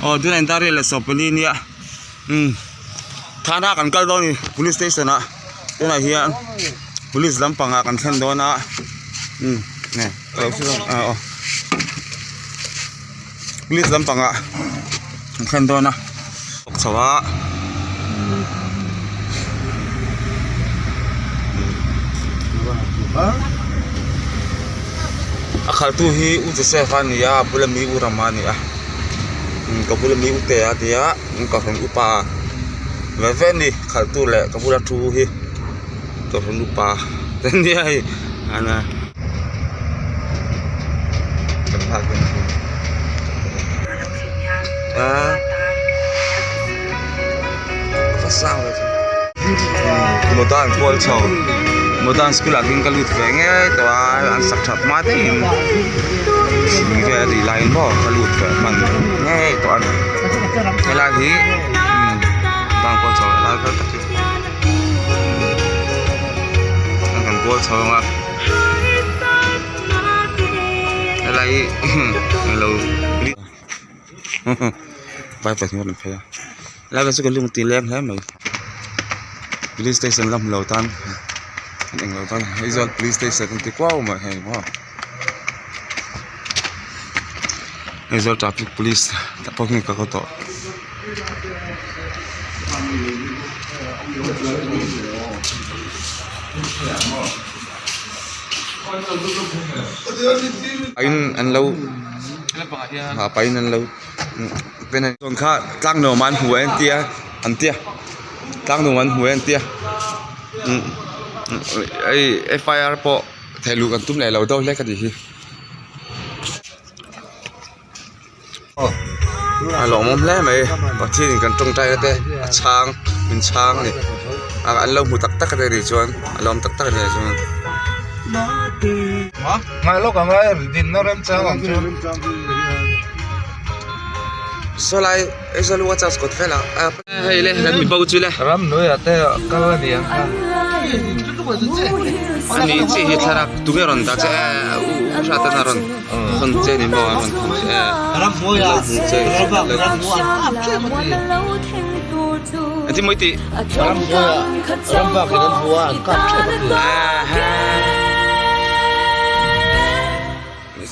Aw tunah in dar riat leh sawmpali nia umm thana kan kal dawn a ni police station ah tunah hian police lampang ah kan thlen dawn a umm aw police lampang ah kan thlen dawn a chho a. A khaltu hi U Joseph a ni a a bula mi U Rama a ni a ka bula mi U Tea a ni a ka rawn upa ve ve a ni khaltu leh ka bula thu hi ka rawn upa te nia hei Modern kual chho Modern school ah khian ka lut ve ngei tawh a an sak that hma deuhin thing vel a nih laiin maw ka lut ve hman ngei tawh a ni helai hi Modern kual chho helai vel tak hi an kual chho ang a helai hi alo vai pahnih an rawn phei a helai vel chu ka lung ti leng hle mai police station la hmu lo tan an englo tan Aizawl police station an ti kuau mai hei maw Aizawl traffic police tah pawh hi ka kal tawh. In an lo ha pahin an lo chuan kha tlang nuam an hmu e an tia an tia tlang nuam an hmu e an tia hei F I R pawh theh luh kan tum leh lo deuh hlek a nih hi. A lawmawm hle mai Pathian in kan tawngtai na te a chhang min chhang a ni an lo hmu tak tak a nih chuan a lawm tak tak a nih chuan. Sawlai Aizawl Watchers kawt velah hei le kan mi bo chu le. Ani chiah hi thlalak tunge rawn dah che u hrat a rawn. Thawn che ni maw a rawn thawn che lo hmu che a ti mawi tih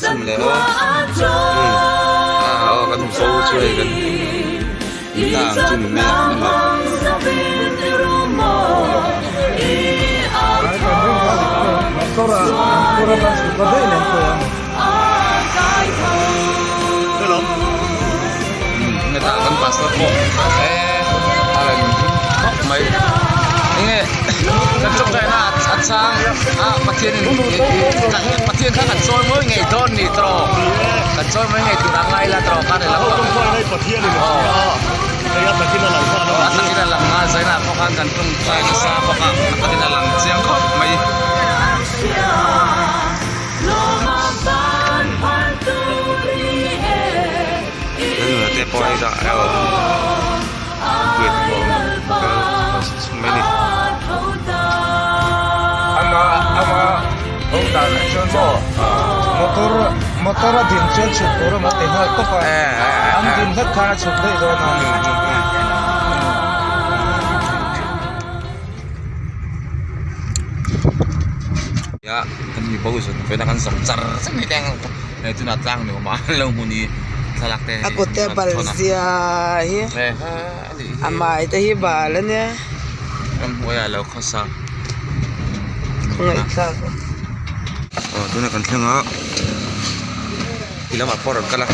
chum leh aw aw kan hmu fo chu hei kan ta ang chu ni mai a Hetah kan pastor pawh eh a rawn ding khawp mai enge kan tawngtaina a chhang a Pathian in Pathian kha kan chawi mawi ngei dawn ni tawh kan chawi mawi ngei tur a ngai la tawh khan ilo a takin a lang a zainah pawh khan kan tawngtai nasa bawk a a takin a lang chiang khawp mai. Te pawh hei dah mai ni. Ama ama awm dan ah chuan maw motor motor a din chuan chhuk tur emaw ti nghal tawp a an din hlek khan a chhuk daih dawn a. Ya kan mi bo zawng vena kan zawng char char mai teng hei tunah tlang ni awm a an lo hmu ni thlalak te A kut te bal zia hi a hmai te hi bal a nia. Ram hnuaiah a lo khawsa. Khawngaihthlak. Aw tunah kan thleng a ti lamah pawh a rawn kal a.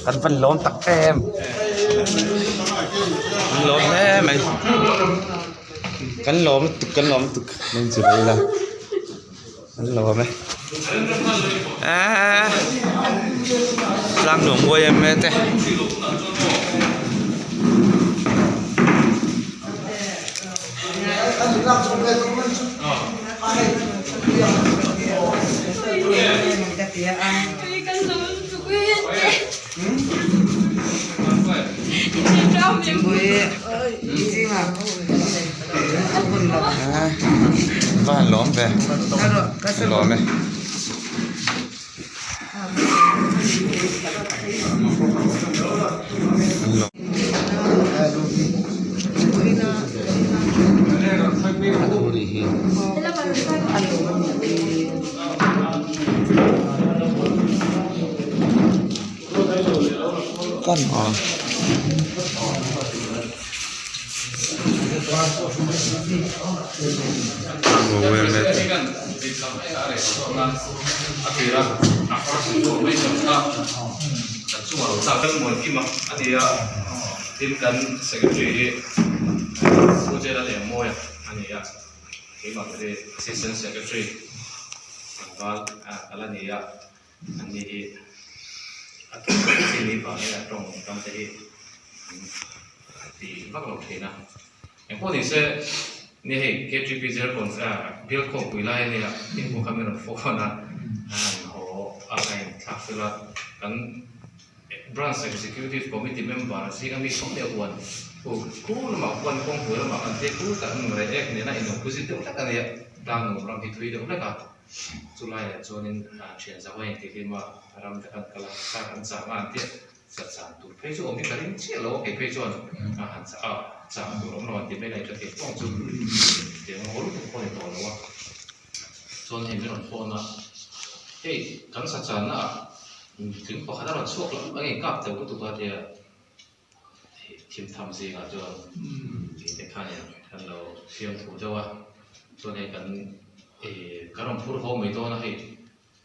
Kan van lawm tak em kan lawm hle mai kan lawm lutuk kan lawm lutuk min chi mai ila an lawm e eee tlang nuam mawi em em te. Va han lawm ve lawm e. Engpawh ni se, ni hei KTP Zirkawn bial khawmpui lai a nia, tin kha min rawn phone a, an haw a ka inthlak fel a, kan Branch Executive Committee member zinga mi sawm leh huan khu lamah khuan kawngpui lamah kan tia khu tak reh ek nena in opposite deuh hlek a nia, tlangnuam ram hi thui deuh hlek a, chulaiah chuanin thian zau a intihlim a, ram te khan kal a, car an chang a an tia. Sa chang tur phei chu awm hi ka ring chiah lo a, kei phei chuan a han chah a, chang tur awm lo an ti mai lai ka thei tawng chu tiang a haw lutuk pawh a ni tawh lo a, chuan hei min rawn phone a, hei kan sa channa ah tling pakhat a rawn chhuak lo ang in kap teuh lutuk a tia hei thim tham zingah chuan kei te khanin kan lo fiamthu deuh a, chuan hei kan ih kan rawn phur haw mai dawn a hei.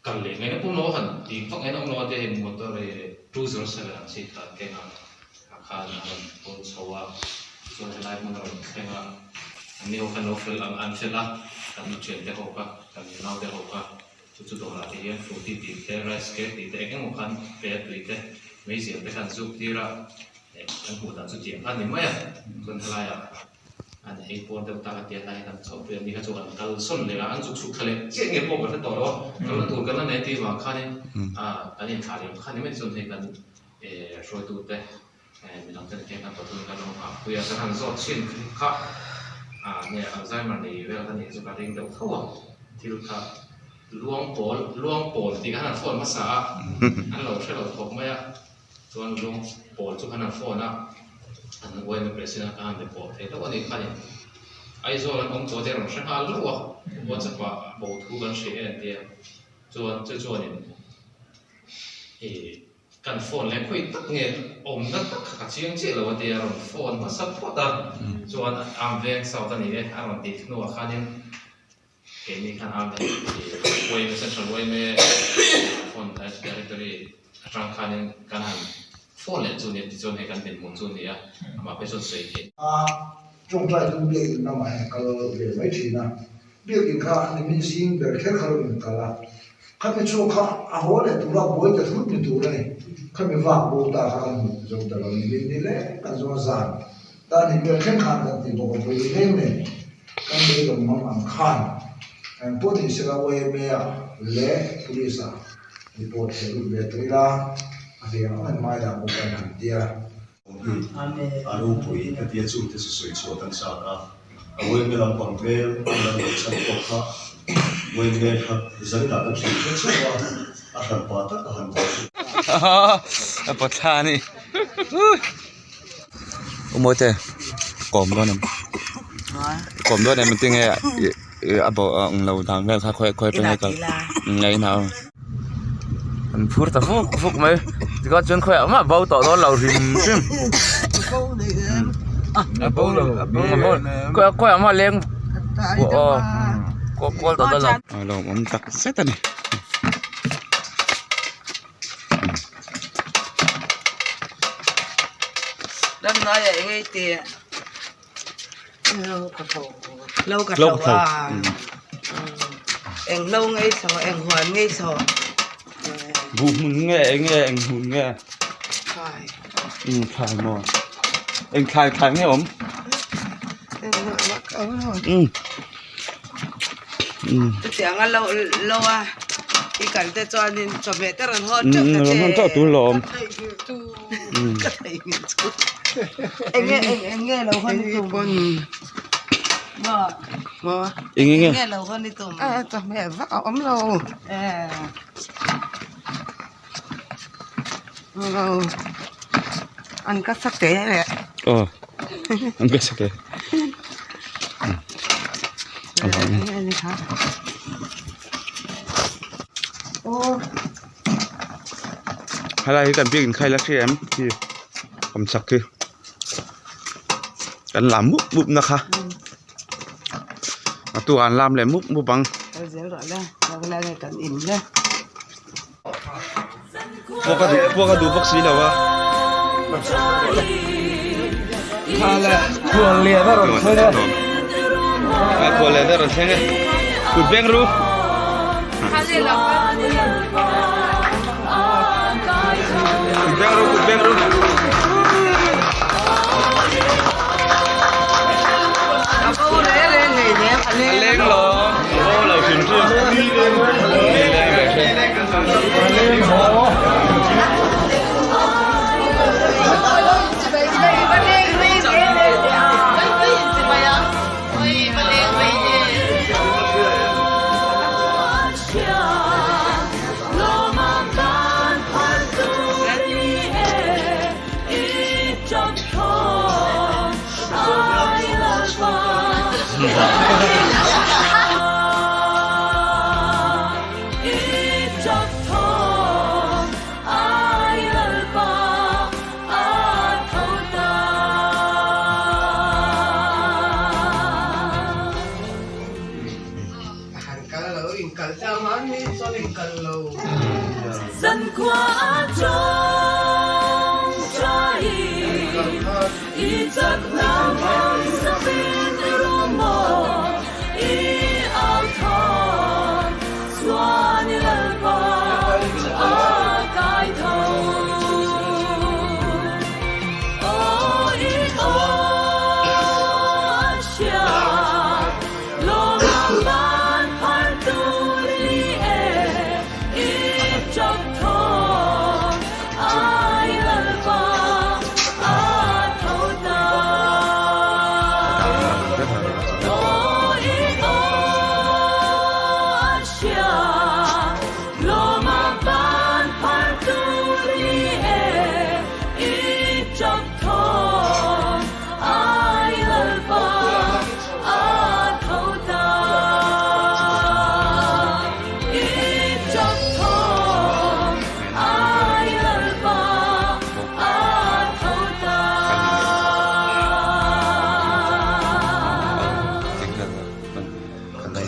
Kal leh ngaihna pawh lo a han tih vak ngaihna awm lo a tia hei motor ih 207 ang chi kha an keng a, a khan a rawn pawn chho a, tichuan helai hmun a rawn thleng a, an ni ho khan lo fel ang an fel a, kan thian te ho kha, kan nau te ho kha, chu chu dawrah te hian frooti tih te, rice cake tih te eng emaw khan pe a tui te, meizial te kha an zuk tir a, eh kan hmuh dan chu tiang kha a ni mai a, chuan helaiah. An ei puar deuh tak a tia hlai kan chhoh pui a ni kha chu an kal sawn leh a, an zuk chhuk thla leh chiah nge pawh ka hre tawh lo a, kalna tur kan la nei tih vang khanin ah kan inthlah leh kha ni mai chuan hei kan eh hruaitute eh midang te nen kan pathum kan lo nghah pui a, kan han zawt chhin kha ah nge Alzheimer nei vel kha nih chu ka ring deuh tho a, thil kha luang pawl luang pawl tih khan an phone hmasa a, an lo hre lo khawp mai a. Chuan lung pawl chu khan an phone a, an uaina president khan an be pawh thei hlauh a ni khanin Aizawl an awm tawh te a rawn hre nghal hlauh a, WhatsApp ah bo thu kan hria e an ti a, chuan chu chuanin ih kan phone leh khawi tak nge awmna tak kha ka chiang chiah lo a tia a rawn phone hmasa phawt a, chuan am veng south a ni e a rawn tih hnuah khanin Keini khan a uaime Central uaime phone directory atang khanin kan han phone leh chu nia tichuan hei kan dinhmun chu nia amah phei chuan sawi theih. A tawngtai chu biakinn lamah hian kal ve mai thin a, biakinn kha nimin zing ber kher kha rawn inkal a, khami chhuak kha a haw leh tura buai ta thut ni tur a ni, khami vak bo ta kha kan hmu zo ta lo nimin ni leng kan zawng a zan ta ni vel thleng khan kan ti bawk a vawi leng nen. Kan beidawng mang ang khan eng pawh ni sela YMA ah leh Police ah report theh lut ve tawh ila a hliam ang em mai dan pawh kan han tia. A ropui ka tia chungte chu sawi chhuah kan chak a, a YMA lampang hmel an lo neih chhan pawh kha YMA kha zaninah kan hrilh hret chauh a, a hran pah tak a han kal chu. A pawt thla a ni. Umawi te kawm dawn em kawm dawn em tinge a bo ang lo dan vel kha khawi khawi atanga kal nge inah aw an phur ta vuk vuk mai tikhan chuan khawiah mah bo tawh dawn lo hrim hrim a bo lo a bo khawiah khawiah mah leng aw kual tawh dawn lo a lawmawm tak zet a ni. Ramhnuaiah eng ei tih lo ka tho lo ka tho a eng hlo ngei chho eng huan ngei chho buh hmun nge eng nge eng hmun nge thlai um thlai maw eng thlai thlai nge awm um. Chutiang a lo lo a i kal te chuanin chawhmeh te rawn hawn teuh ta che. Rawn hawn teuh tur lawm. Ka theihnghilh chu. Eng nge eng nge lo hawn i tum? Maw maw Eng nge? Eng nge lo hawn i tum? Chawhmeh vak a awm lo. An ka sa te leh. Aw an ka sa te. Helai hi kan biak inkhai la hria em khi awm chak khi kan lam mup mup na kha a tukah an lam leh mup mup ang. Puak a duh puak a duh bawk si lo a. Kha le khual lian a rawn thleng e. A khual lian a rawn thleng e. Kut beng ru. Kut beng ru kut beng ru. A leng lo. A lo hrim hrim.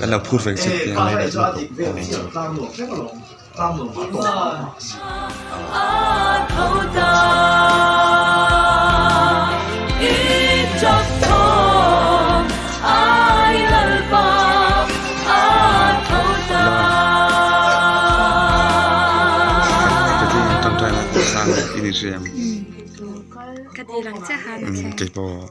Kan lo phur ve chut tih ang mai keipawh.